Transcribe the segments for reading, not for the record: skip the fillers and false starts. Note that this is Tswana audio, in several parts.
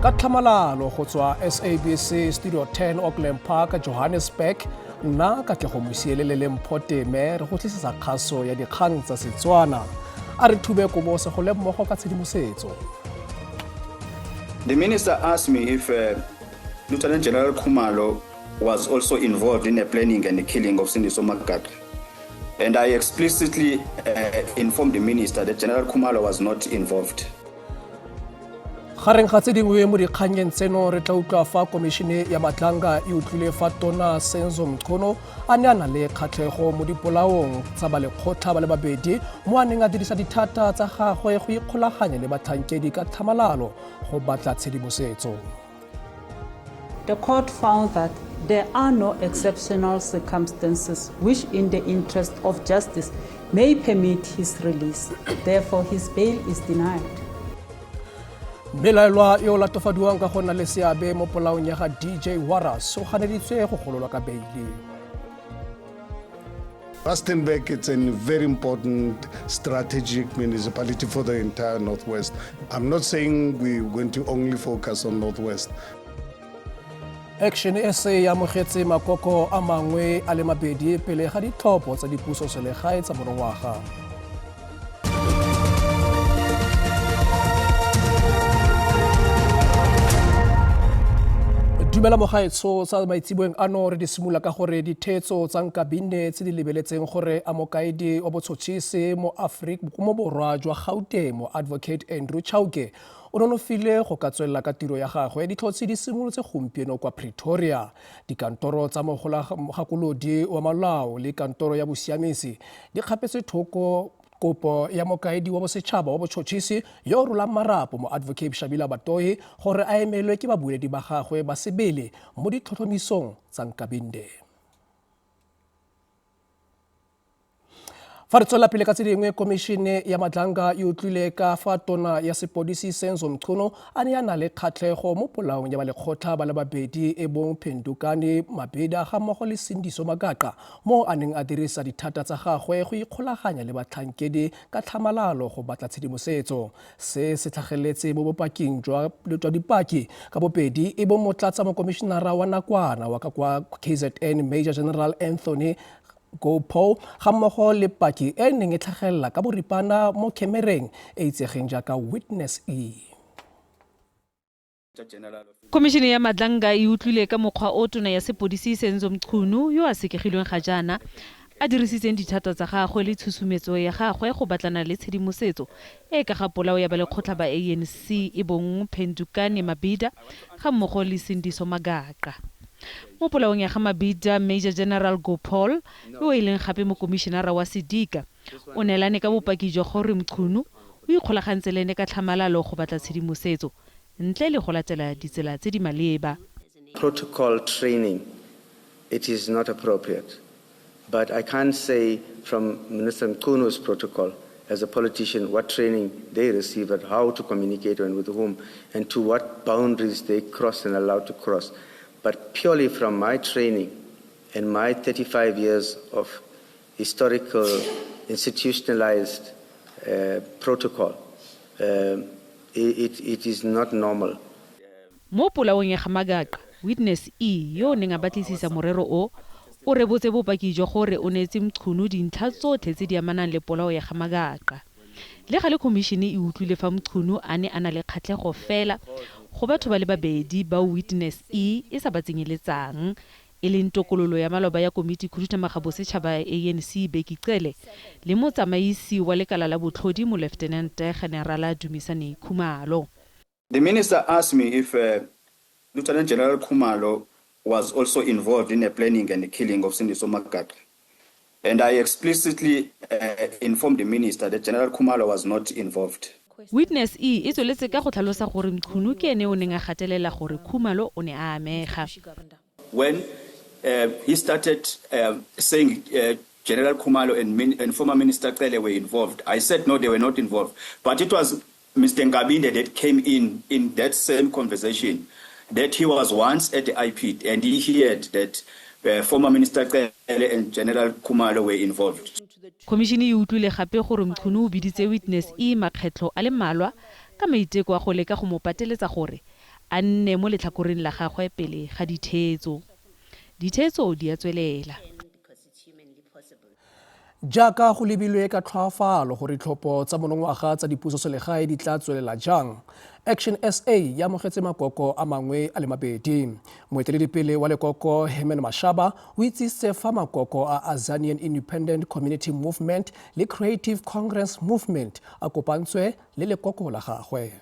Ka tlhamalalo go tswa SABC Studio 10 Auckland Park, Johannesburg, nna Katlego Mosielele le Mpho Teme re go tlisetsa kgaso ya dikgang tsa Setswana. A re thube kobo segole mmogo ka tshedimosetso. The minister asked me if Lieutenant General Khumalo was also involved in the planning and the killing of Sindiso Magaqa. And I explicitly informed the minister that General Khumalo was not involved. Gareng ga tse dingwe mo dikgannyeng tseno re tla utlwa fa komišene ya Matlanga e utlwile fa tona Senzo Mchunu a ne a na le kgatlhego mo dipolaong tsa balekgotlha ba le babedi mo a neng a dirisa dithata tsa gagwe go ikgolaganya le batlhankedi ka tlhamalalo go batla tshedimosetso. The court found that there are no exceptional circumstances which in the interest of justice may permit his release. Therefore, his bail is denied. Mmelaelwa yo o latofadiwang ka go nna le seabe mo polaong ya ga DJ Warras o ganeditswe go gololwa ka beile. Rustenburg is a very important strategic municipality for the entire Northwest. I'm not saying we're going to only focus on Northwest. Action SA e amogetse makoko a mangwe a le mabedi pele ga ditlhopho tsa dipuso selegae tsa monongwaga. Dumela mogaetsho tsa maitseboeng ano re di simolola ka gore ditheetso tsa nkabine tse di lebeletseng gore a mokaedi wa botshotshisi mo Afrika mo borwa jwa Gauteng mo Advocate Andrew Chauke o nonofile go ka tswelela ka tiro ya gagwe ditlhotshi di simolotse gompieno kwa Pretoria. Dikantoro tsa mogakolodi wa molao le kantoro ya bosiamisi di kgapetse thoko kopo ya mokaedi wa bosetšhaba wa botšhotšhisi yo o rolang marapo mo Advocate Shabila Batohi gore a emelwe ke babueledi ba gagwe ba sebele mo ditlhotlhomisong tsa Nkabinde. Fa re tswelela pele ka tse dingwe, komišene ya Madlanga e utlwile ka fa tona ya sepodisi Senzo Mchunu a ne a na le kgatlhego mo polaong ya balekgotlha ba le babedi e bong Phendukani Mabhida ga mmogo le Sindiso Magaqa mo a neng a dirisa dithata tsa gagwe go ikgolaganya le batlhankedi ka tlhamalalo go batla tshedimosetso. Se se tlhageletse mo bopaking jwa dipaki ka bobedi e bong motlatsa mokomišenara wa nakwana wa ka kwa KZN Major General Anthony Gopaul ga mmogo le paki e neng e tlhagelela ka boripana mo khemereng e itsegeng jaaka Witness E. Khomišene ya Madlanga e utlwile ka mokgwa o tona ya sepodisi Senzo Mchunu yo a sekegilweng ga jaana a dirisitseng dithata tsa gagwe le tshusumetso ya gagwe go batlana le tshedimosetso e ka ga polao ya balekgotlha ba ANC e bong Phendukani Mabhida ga mmogo le Sindiso Magaqa. Mo polaong ya ga Mabhida, Major General Gopaul, yo e leng gape mokomišenara wa sedika, o neelane ka bopaki jwa gore Mchunu o ikgolagantse le ene ka tlhamalalo go batla tshedimosetso ntle le go latela ditsela tse di maleba. Protocol training, it is not appropriate. But I can't say from Minister Mchunu's protocol as a politician what training they receive and how to communicate and with whom and to what boundaries they cross and allowed to cross. But purely from my training and my 35 years of historical institutionalized protocol, it is not normal. Mo polaong ya ga Magaqa, Witness E yo o neng a batlisisa morero o, o rebotse bopaki jwa gore o neetse Mchunu dintlha tsotlhe tse di amanang le polao ya ga Magaqa. Le gale khomišene e utlwile fa Mchunu a ne a na le kgatlhego fela go batho ba le babedi bao Witness E e sa ba tsenyeletsang, e leng tokololo ya maloba ya komiti khuduthamaga bosetšhaba ya ANC Bheki Cele le motsamaisi wa lekala la botlhodi Moleftenente Generala Dumisani Khumalo. The minister asked me if Lieutenant General Khumalo was also involved in the planning and the killing of Sindiso Magaqa. And I explicitly informed the minister that General Khumalo was not involved. Witness E e tsweletse ka go tlhalosa gore Mchunu ke ene o neng a gatelela gore Khumalo o ne a amega. When he started saying General Khumalo and former Minister Cele were involved, I said no, they were not involved. But it was Mr. Nkabinde that came in that same conversation, that he was once at the IP and he heard that former Minister Cele and General Khumalo were involved. Khomišene e utlwile gape gore Mchunu o biditse Witness E makgetlho a le mmalwa ka maiteko a go leka go mo pateletsa gore a nne mo letlhakoreng la gagwe pele ga ditheetso. Ditheetso di a tswelela. Jaaka go lebilwe ka tlhoafalo gore ditlhopho tsa monongwaga tsa dipusoselegae di tla tswelela jang, Action SA e amogetse makoko a mangwe a le mabedi. Moeteledipele wa lekoko Herman Mashaba o itsisitse fa makoko a Azanian Independent Community Movement le Creative Congress Movement a kopantswe le lekoko la gagwe.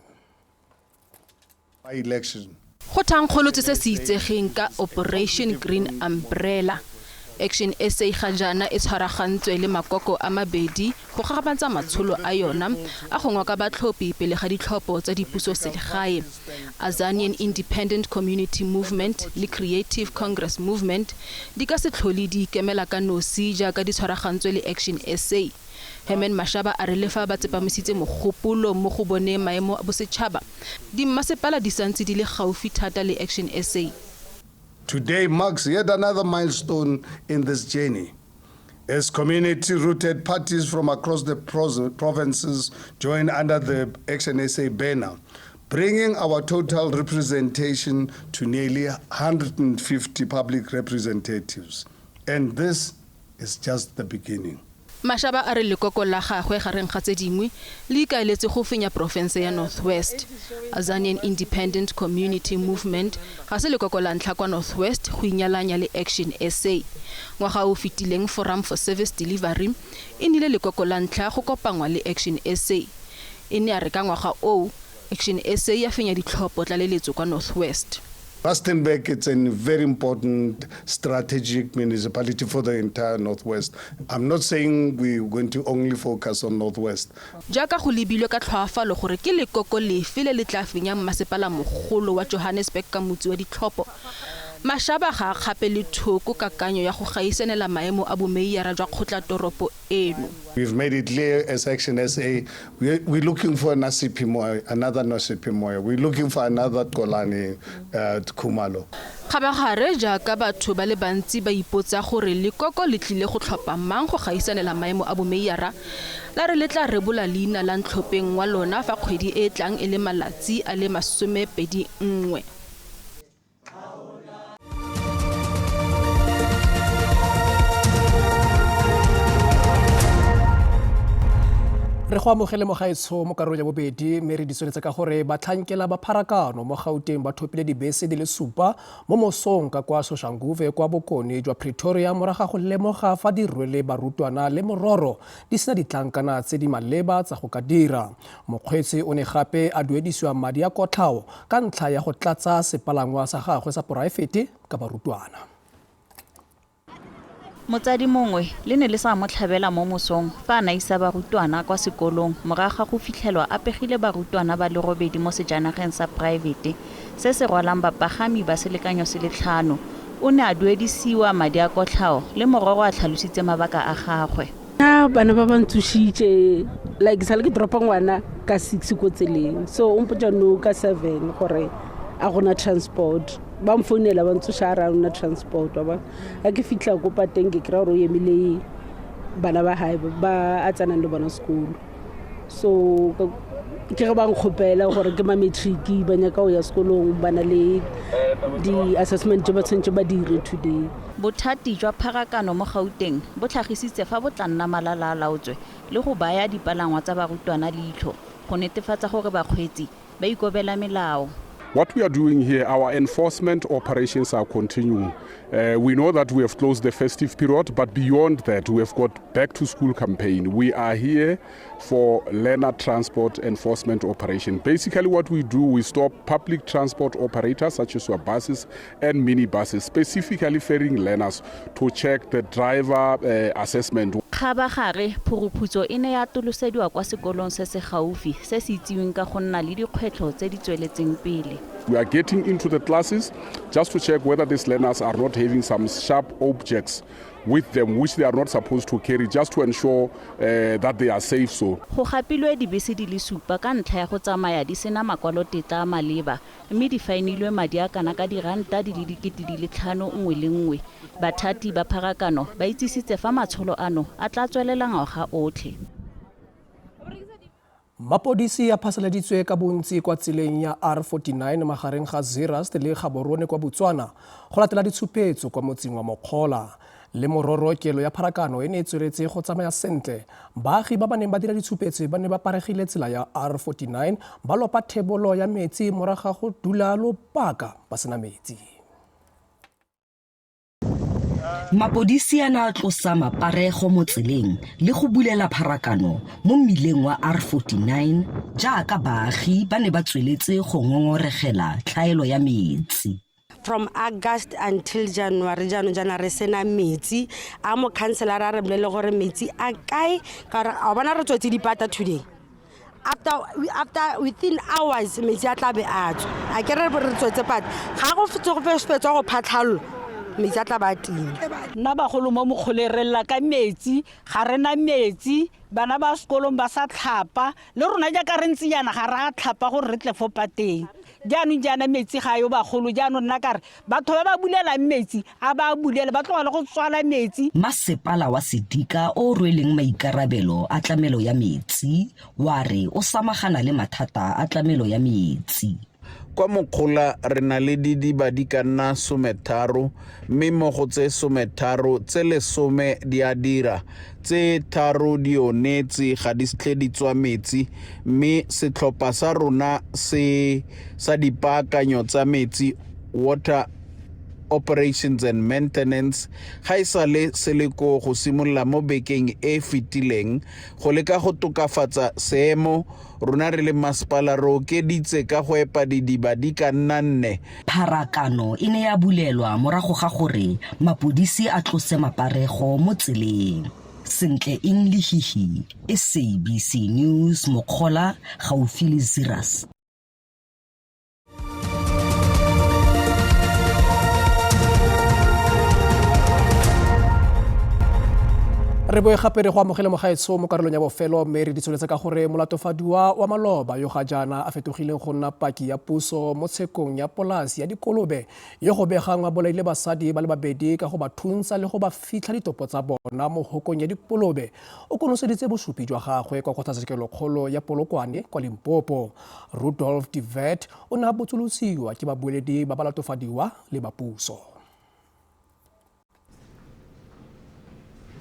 By-election. Go thankgolotswe se se itsegeng ka Operation Green Umbrella. Action SA ga jaana e tshwaragantswe le makoko a mabedi go gagamatsa matsholo a yona a go ngoka batlhophi pele ga ditlhopho tsa dipusoselegae. Azanian Independent Community Movement le Creative Congress Movement di ka se tlhole di ikemela ka nosi jaaka di tshwaragantswe le Action SA. Herman Mashaba a re le fa ba tsepamisitse mogopolo mo go boneng maemo a bosetšhaba, dimmasepala di santse di le gaufi thata le Action SA. Today marks yet another milestone in this journey, as community-rooted parties from across the provinces join under the Action SA banner, bringing our total representation to nearly 150 public representatives. And this is just the beginning. Mashaba a re lekoko la gagwe gareng ga tse dingwe le ikaeletse go fenya porofense ya North West. Azanian Independent Community Movement ga se lekoko la ntlha kwa North West go inyalanya le Action SA. Ngwaga o o fetileng Forum for Service Delivery e nnile lekoko la ntlha go kopangwa le Action SA. E ne ya re ka ngwaga oo Action SA ya fenya ditlhopho tlaleletso kwa North West. Rustenburg, it's a very important strategic municipality for the entire Northwest. I'm not saying we're going to only focus on Northwest. Jaaka go lebilwe ka tlhoafalo gore ke lekoko lefe le le tla fenyang masepala mogolo wa Johannesburg ka motsi wa ditlhopho, Mashaba ga a kgapele thoko kakanyo ya go gaisanela maemo a bomeiyara jwa kgotlatoropo eno. We've made it clear as Action SA, we're looking for Nasiphi Moya, another Nasiphi Moya. We're looking for another Xolani Khumalo. Kgabagare, jaaka batho ba le bantsi ba ipotsa gore lekoko le tlile go tlhopha mang go gaisanela maemo a bomeiyara, la re le tla rebola leina la ntlhopheng wa lona fa kgwedi e e tlang e le malatsi a le 21. Re go amogele mogaetsho mo karolong ya bobedi, mme re di tsweletse ka gore batlhankela ba pharakano mo Gauteng ba thopile dibese di le supa mo mosong ka kwa Soshanguve kwa bokone jwa Pretoria morago ga go lemoga fa di rwele barutwana le mororo di sena ditlankana tse di maleba tsa go ka dira. Mokgweetsi o ne gape a duedisiwa madi a kotlhao ka ntlha ya go tlatsa sepalangwa sa gagwe sa poraefete ka barutwana. Motsadi mongwe le ne le sa mo tlhabela mo mosong fa a ne a isa barutwana kwa sekolong morago ga go fitlhelwa a pegile barutwana ba le robedi mo sejanageng sa poraefete se se rwalang bapagami ba selekanyo se le tlhano. O ne a duedisiwa madi a kotlhao le mororo a tlhalositse mabaka a gagwe. Nna bana ba ba ntsošitše like sale ke dropa ngwana ka 6 ko tseleng, so o mpotša no ka 7 gore a gona transport. Ba mfounela ba ntsoša a re a gona transport, wa bona. Ga ke fitlha ko pateng ke kry-a gore o emile bana ba gae ba a tsenang le bona sekolo, so ke ge ba nkgopela gore ke ma matric ba nyaka go ya sekolong, ba na le di-assessment tse ba tshwanetse ba dire today. Bothati jwa pharakano mo Gauteng bo tlhagisitse fa bo tla nna malala-a-laotswe le go baya dipalangwa tsa barutwana leitlho go netefatsa gore bakgweetsi ba ikobela melao. What we are doing here, our enforcement operations are continuing. We know that we have closed the festive period, but beyond that, we have got back to school campaign. We are here for learner transport enforcement operation. Basically what we do, we stop public transport operators such as your buses and minibuses, specifically ferrying learners, to check the driver assessment. Kgabagare, phuruphutso e ne ya atolosediwa kwa sekolong se se gaufi se se itsiweng ka go nna le dikgwetlho tse di tsweletseng pele. We are getting into the classes just to check whether these learners are not having some sharp objects with them which they are not supposed to carry, just to ensure that they are safe. So Go gapilwe dibese di le supa ka ntlha ya go tsamaya di sena makwalotetla a maleba, mme di faenilwe madi a kana ka diranta di le 5000 nngwe le nngwe. Bathati ba pharakano ba itsisitse fa matsholo ano a tla tswelela ngwaga otlhe. Mapodisi a phasaladitswe ka bontsi kwa tseleng ya R49 magareng ga Zeerust le Gaborone kwa Botswana go latela ditshupetso kwa motseng wa Mokgola. Le mororo kelo ya pharakano e ne e tsweletse go tsamaya sentle, baagi ba ba neng ba dira ditshupetso ba ne ba paregile tsela ya R49 ba lopa thebolo ya metsi morago ga go dula lobaka ba sena metsi. Mapodisi a ne a tlosa maparego mo tseleng le go bulela pharakano mo mmileng wa R49 jaaka baagi ba ne ba tsweletse go ngongoregela tlhaelo ya metsi. From August until January, jaanong jaana re sena metsi a. Mokhanselara a re bolele gore metsi a kae, ka gore a bona re tswetse dipata today. After within hours metsi a tla be a tswa. A ke re re tswetse pata, ga go fetswa go phatlhalolo, metsi a tla ba a tima. Nna bagolo mo Mokgoleng re lla ka metsi, ga re na metsi. Bana ba sekolong ba sa tlhapa, le rona jaaka re ntse jaana ga re a tlhapa gore re tle fo pateng. Jaanong jaana metsi ga yo bagolo. Jaanong nna ka re batho ba ba bulelang metsi a ba bulele, ba tlogele go tswala metsi. Masepala wa Sedika o o rweleng maikarabelo a tlamelo ya metsi wa re o samagana le mathata a tlamelo ya metsi. Kwa Mokgola re na le didiba di ka nna 13, mme mo go tse 13, tse 10 di a dira, tse tharo di onetse ga di setlhe di tswa metsi, mme setlhopha sa rona se sa dipaakanyo tsa metsi, Water Operations and Maintenance, ga e sale se le koo go simolola mo bekeng e e fetileng go leka go tokafatsa seemo. Rona re le masepala re okeditse ka go epa didiba di ka nna nne. Pharakano e ne ya bulelwa morago ga gore mapodisi a tlose maparego mo tseleng. Sentle Eng Lehihi, SABC News, Mokgola, gaufi le Zeerust. Re boe gape re go amogele mogaetsho mo karolong ya bofelo, mme re di tsholetse ka gore molatofadiwa wa maloba yo ga jaana a fetogileng go nna paki ya puso mo tshekong ya polasi ya dikolobe yo go begang a bolaile basadi ba le babedi ka go ba thuntsa le go ba fitlha ditopo tsa bona mo hokong ya dikolobe o konoseditse bosupi jwa gagwe kwa kgotlatshekelokgolo ya Polokwane kwa Limpopo. Rudolf de Wet o ne a botsolosiwa ke babueledi ba balatofadiwa le ba puso.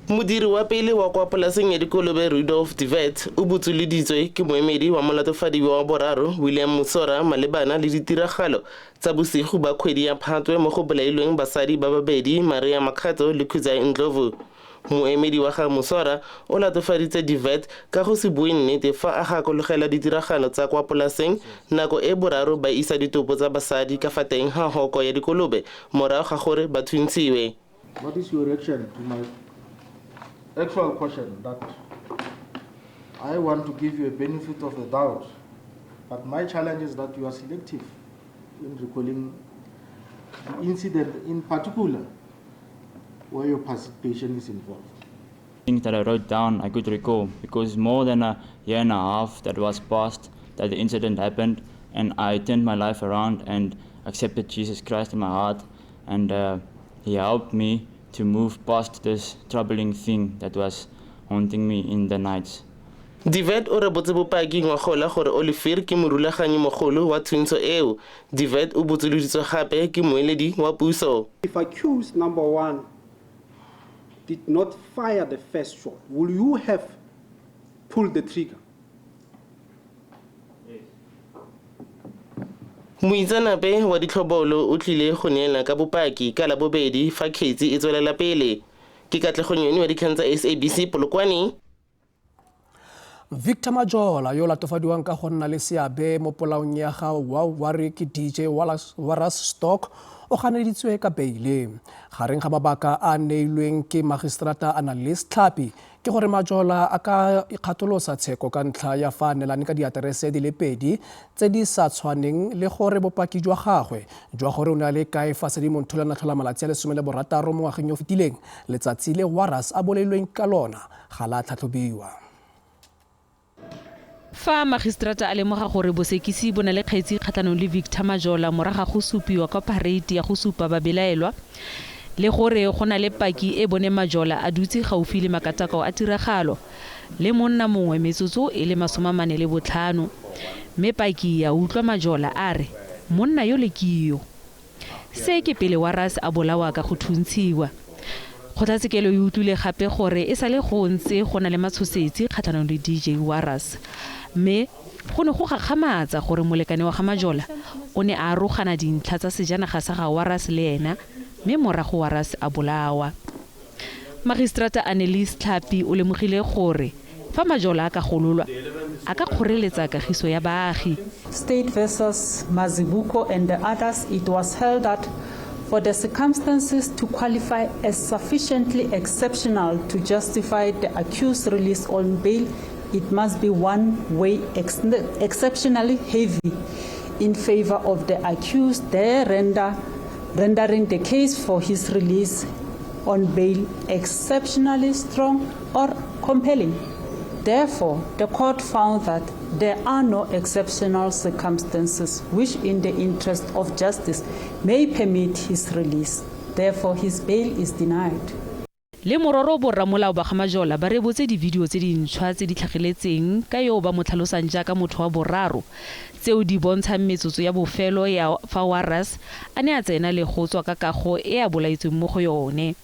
Modiri wa pele wa kwa polaseng ya dikolobe Rudolf de Wet o botsoloditswe ke moemedi wa molatofadiwa wa boraro William Musora malebana le ditiragalo tsa bosigo ba kgwedi ya Phatwe mo go bolailweng basadi ba babedi Maria Makgato le Khudzai Ndlovu. Moemedi wa ga Musora o latofaditse de Wet ka go se bue nnete fa a gakologela ditiragalo tsa kwa polaseng nako e boraro ba isa ditopo tsa basadi ka fa teng ga hoko ya dikolobe morago ga gore ba thuntshiwe. What is your reaction to my actual question that I want to give you a benefit of the doubt, but my challenge is that you are selective in recalling the incident in particular where your participation is involved? Things that I wrote down, I could recall, because more than a year and a half that was past that the incident happened, and I turned my life around and accepted Jesus Christ in my heart, and he helped me to move past this troubling thing that was haunting me in the nights. De Wet o rebotse bopaki ngwagola gore Olivier ke morulaganyi mogolo wa thuntsho eo. De Wet o botsoloditswe gape ke moeledi wa puso. If accused number one did not fire the first shot, will you have pulled the trigger? Moitseanape wa ditlhobolo o tlile go neela ka bopaki ka Labobedi fa kgetsi e tswelela pele. Ke Katlego Nyoni wa dikgang tsa SABC, Polokwane. Victor Majola yo latofadiwang ka go nna le seabe mo polaong ya ga Warwick DJ Warras Stock o ganeditswe ka beile. Gareng ga mabaka a neilweng ke magistrata Annalise Tlhapi ke gore Majola a ka ikgatholosa tsheko ka ntlha ya fa a neelane ka diaterese di le pedi tse di sa tshwaneng le gore bopaki jwa gagwe jwa gore o ne a le kae fa Sedimonthole a ne a tlhola malatsi a 16 mo ngwageng yo o fetileng letsatsi le Warras a bolailweng ka lona ga la tlhatlhobiwa. Fa magistrata a lemoga gore bosekisi bo na le kgetsi kgatlhanong le Victor Majola morago ga go supiwa kwa pareiti ya go supa babelaelwa, Le gore go na le paki e bone Majola a dutse gaufi le makatakao a tiragalo le monna mongwe metsotso e le 45, mme paki ya utlwa Majola a re monna yole ke yo. Se ke pele Warras a bolawa ka go thuntshiwa. Kgotlatshekelo e utlwile gape gore e sale go ntse go na le matshosetsi kgatlhanong le DJ Warras, mme go ne go gakgamatsa gore molekane wa ga Majola o ne a arogana dintlha tsa sejanaga sa ga Warras le ena, mme morago Warras a bolawa. Magistrata Annelies Tlhapi o lemogile gore fa Majola a ka gololwa, a ka kgoreletsa kagiso ya baagi. State versus Mazibuko and the others, it was held that for the circumstances to qualify as sufficiently exceptional to justify the accused release on bail, it must be one way exceptionally heavy in favor of the accused, there rendering the case for his release on bail exceptionally strong or compelling. Therefore, the court found that there are no exceptional circumstances which in the interest of justice may permit his release. Therefore, his bail is denied. Le mororo borramolao ba ga Majola ba rebotse dividio tse dintšhwa tse di tlhageletseng ka yo ba mo tlhalosang jaaka motho wa boraro, tseo di bontshang metsotso ya bofelo ya fa Warras a ne a tsena le go tswa ka kago e a bolaetsweng mo go yone.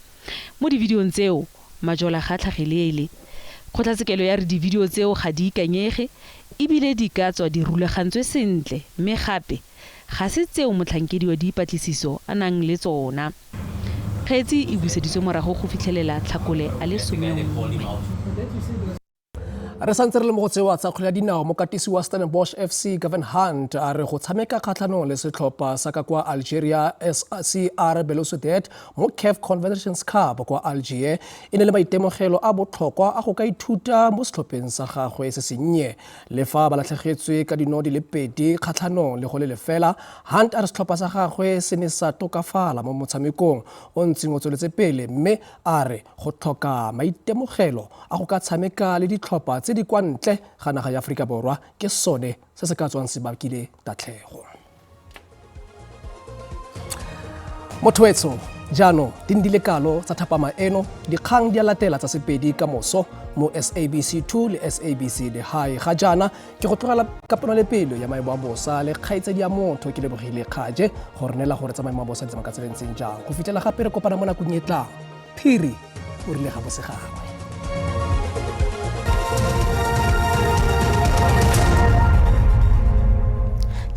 Mo dividiong tseo, Majola ga tlhagelele. Kgotlatshekelo ya re dividio tseo ga di ikanyege ebile di ka tswa di rulagantswe sentle, mme gape ga se tseo motlhankedi wa dipatlisiso a nang le tsona. Kgetsi e buseditswe morago go fitlhelela Tlhakole a le 11. Re santse re le mo go tsewa tsa kgwele ya dinao, mokatisi wa Stellenbosch FC Gavin Hunt a re go tshameka kgatlhanong le setlhopha sa ka kwa Algeria CR Belouizdad mo CAF Confederations Cup kwa Algier e ne le maitemogelo a botlhokwa a go ka ithuta mo setlhopheng sa gagwe se sennye. Le fa ba latlhegetswe ka dino di le 2 kgatlhanong le go le lefela, Hunt a re setlhopha sa gagwe se ne sa tokafala mo motshamekong o ntseng o tsweletse pele, mme a re go tlhoka maitemogelo a go ka tshameka le ditlhopha tse di kwa ntle ga naga ya Aforika Borwa ke sone se se ka tswang se bakile tatlhego. Motho wetsho, jaanong di ndile kalo tsa thapama eno, dikgang di a latela tsa Sepedi ka moso mo SABC 2 le SABC Lehae. Ga jaana ke go tlogela ka ponelopele ya maemo a bosa le kgaitsedi ya motho ke lebogile Kgaje go re neela gore tsa maemo a bosa di tsamaya ka tsela e ntseng jang. Go fitlhela gape re kopana mo nakong e tlang. Phiri o rile ga bosegagwe.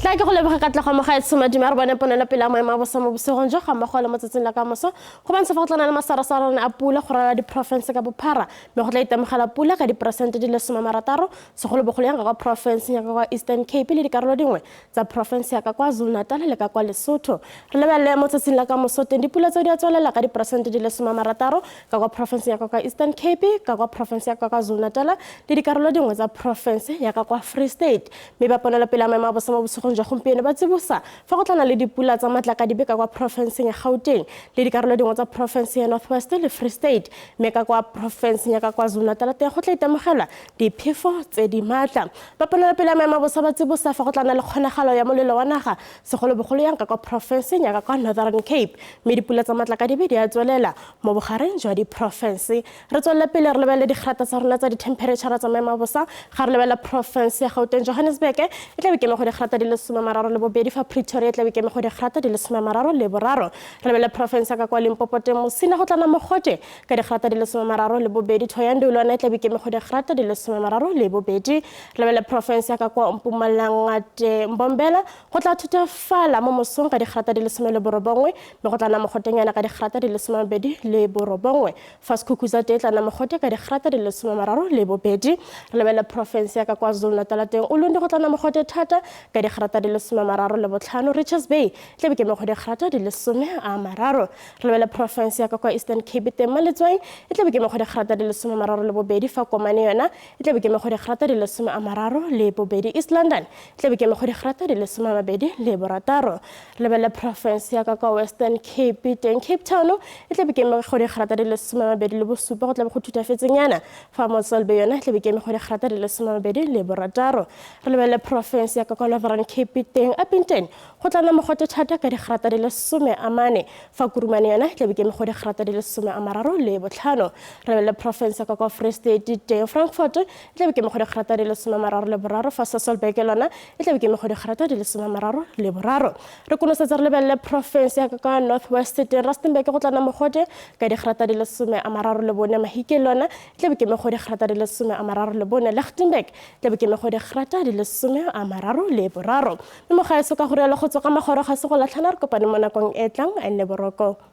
Tla ke go leboga Katlego Mogaetsho Madime, a re bone ponelopele ya maemo a bosa mo bosigong jo ga mmogo le mo tsatsing la ka moso. Go bontsha fa go tla na le masarasarane a pula go ralala diporofense ka bophara, mme go tla itemogela pula ka diperesente di le 60, segolobogolo yang ka kwa porofenseng ya ka kwa Eastern Cape le dikarolo dingwe tsa porofense ya ka kwa Zulu-Natal le ka kwa Lesotho. Re lebelele mo tsatsing la ka moso teng dipula tseo di a tswelela ka diperesente di le 60 ka kwa porofenseng ya ka kwa Eastern Cape, ka kwa porofense ya ka kwa Zulu-Natal le dikarolo dingwe tsa porofense ya ka kwa Free State. Mme ba ponelopele ya maemo a bosa mo bosigong jwa gompieno ba tsibosa fa go tla na le dipula tsa matlakadibe ka kwa porofenseng ya Gauteng le dikarolo dingwe tsa porofense ya North West le Free State, mme ka kwa porofenseng ya ka kwa Zulu-Natal teng go tla itemogelwa diphefo tse di maatla. Ba ponelopele ya maemo a bosa ba tsibosa fa go tla nna le kgonagalo ya molelo wa naga, segolobogolo yang ka kwa porofenseng ya ka kwa Northern Cape, mme dipula tsa matlakadibe di a tswelela mo bogareng jwa diporofense. Re tswelele pele re lebelele digrata tsa rona tsa dithempheretšhara tsa maemo a bosa. Ga re lebelela porofense ya Gauteng, Johannesburg e tla be keme go digrata di le 32, fa Pretoria e tla be keme go digrata di le 33. Re lebelele porofense ya ka kwa Limpopo teng, Musina go tla nna mogote ka digrata di le 32, Thohoyandou le yona e tla be keme go digrata di le 32. Re lebelele porofense ya ka kwa Mpumalanga teng, Mbombela go tla thutafala mo mosong ka digrata di le 19, mme go tla nna mogotenyana ka digrata di le 29. Fa Skukuza teng e tla nna mogote ka digrata di le 32. Re lebelele porofense ya ka kwa Zulu-Natal teng, Ulundi go tla nna mogote thata ka digrata di le 35. Richards Bay e tla be keme go digrata di le 30. Re lebelele porofense ya ka kwa Eastern Cape teng, Maletswai e tla be keme go digrata di le 32, fa Komane yona e tla be keme go digrata di le 32. East London e tla be keme go digrata di le 26. Re lebelele porofense ya ka kwa Western Cape teng, Cape Town e tla be keme go digrata di le 27, go tla be go thutafetsenyana, fa Mossel Bay yona e tla be keme go digrata di le 26. Re lebelele porofense ya ka kwa Northern Cape Cape teng Upington go tla nna mogote thata ka digrata di le 14, fa Kurumane yona e tlabe ke eme go digrata di le 35. Re lebelele porofense ya ka kwa Free State teng Frankfort e tlabe ke eme go digrata di le 33, fa Sasolburg lona e tlabe ke eme go digrata di le 33. Re konosetsa re lebelele porofense ya ka kwa North West teng Rustenburg go tla nna mogote ka digrata di le 34, Mahikeng lona e tlabe ke eme go digrata di le 34, Lichtenburg e tlabe ke eme go digrata di le 33. Mme mogaetsho ka go rialo go tswa ka magoro ga se go latlhana, re kopane mo nakong e tlang, a nne boroko.